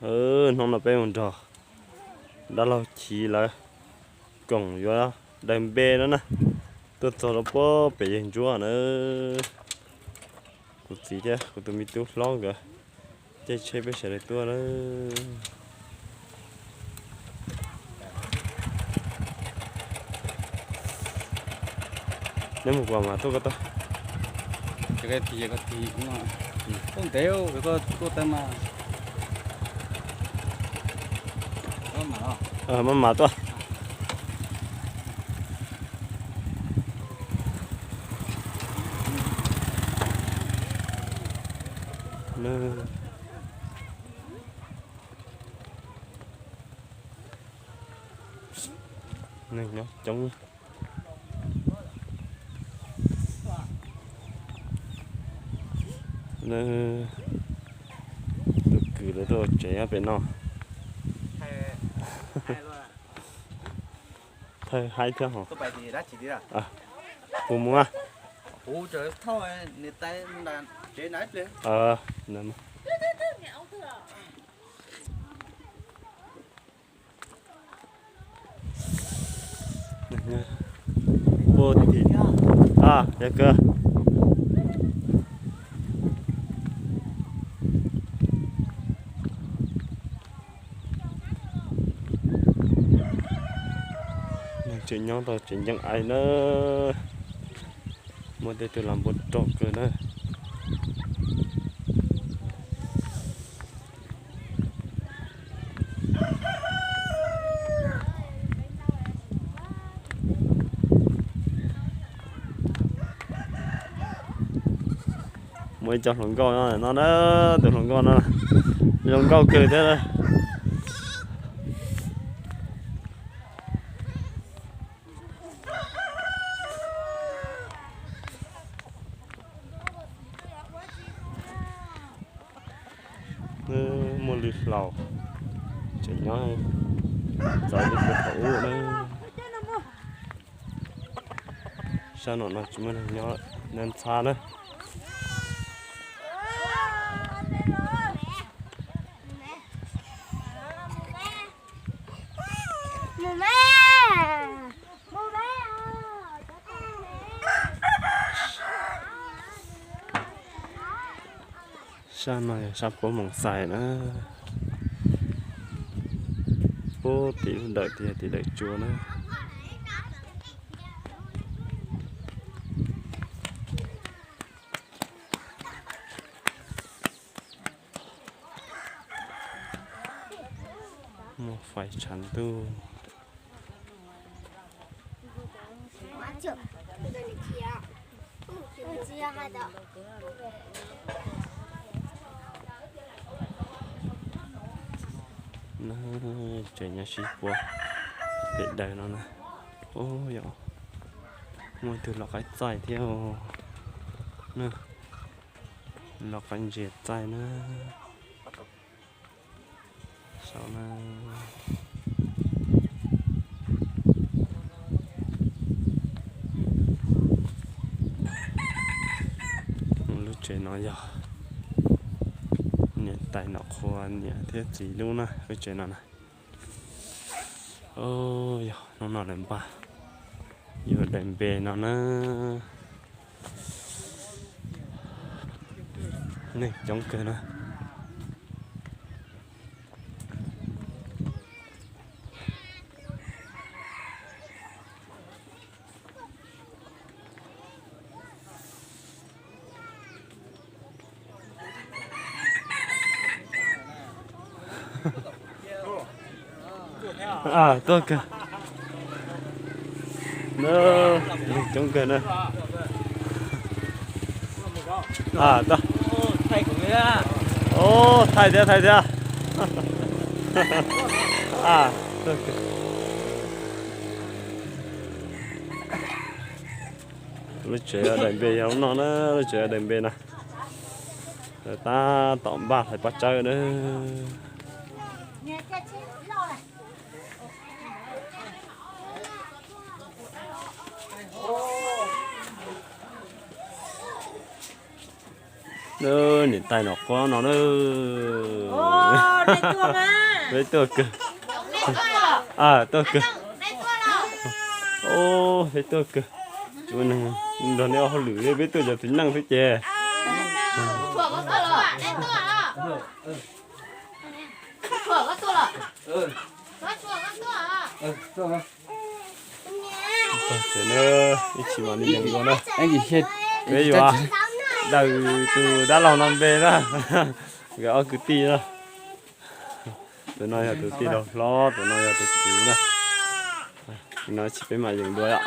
Hnub no peb mus nrog dab laug Chiv lawv koom yuav daws npe no na, tuaj txog rau puag pem Yawg Ntsuab na. Kuv txiv thiab kuv tus me tub hlob nkawd caij tsheb peb sawv daws tuaj na. Neb mus kuv mam tuaj koj tau. Tuaj ntev, tuaj tau mas. Maj mam tuaj. Neeg nyob coob. Tus kwv lawv tuaj ua tsev nyob pem no. Thawj haib thiab hos. Puas mus a? Yog kawg. Neeg tseem nyob tau tseem ncees ais na. Muaj tej tug lam npua rog kawg na. Muaj ib co hluas nkauj no na, tus hluas nkauj no zoo nkauj kawg thiab. Muaj lwm hlau, tseem nyob txawv li puag thaum ub na. Sab no no tsis muaj neeg nyob, neeg ntxhab na. Sab no yog sab puab Moos Xais na. Puag tim lub dawm tias tim dawm tsua na. Muaj fais tshav ntuj. Tseem nyob sib puab pem daws no na. Ub, yog muaj ib tug lau qaib txaij thiab. Lau qaib ntsia txaij na. Saum na, lub tsev no yog niam tais Nom Qhua niam thiab txiv lub na, lub tsev no na. Yog hnub no lawv npaj yuav daim npe no na. Neeg coob kawg na. Tuaj kawg. Neeg coob kawg na. Thaij thiab, thaij thiab. Lub tsev daim npe yog lub no na, lub tsev daim npe na. Tab tom npaj hlais paj tsawb na. Niam tais Nom Quab no na. Peb tuaj kawg. Tuaj kawg. Peb tuaj kawg. Nrog neb ua hauj lwm, peb tuaj cov txiv neej xwb ces. Ib tsis mam li yees dua na. Peb yuav daws tus dab laug no npe na. Nkawd ob kwv tij na. Tus no yog tus tij laug hlob, tus no yog tus kwv na. No tsis peb mam yees dua yom.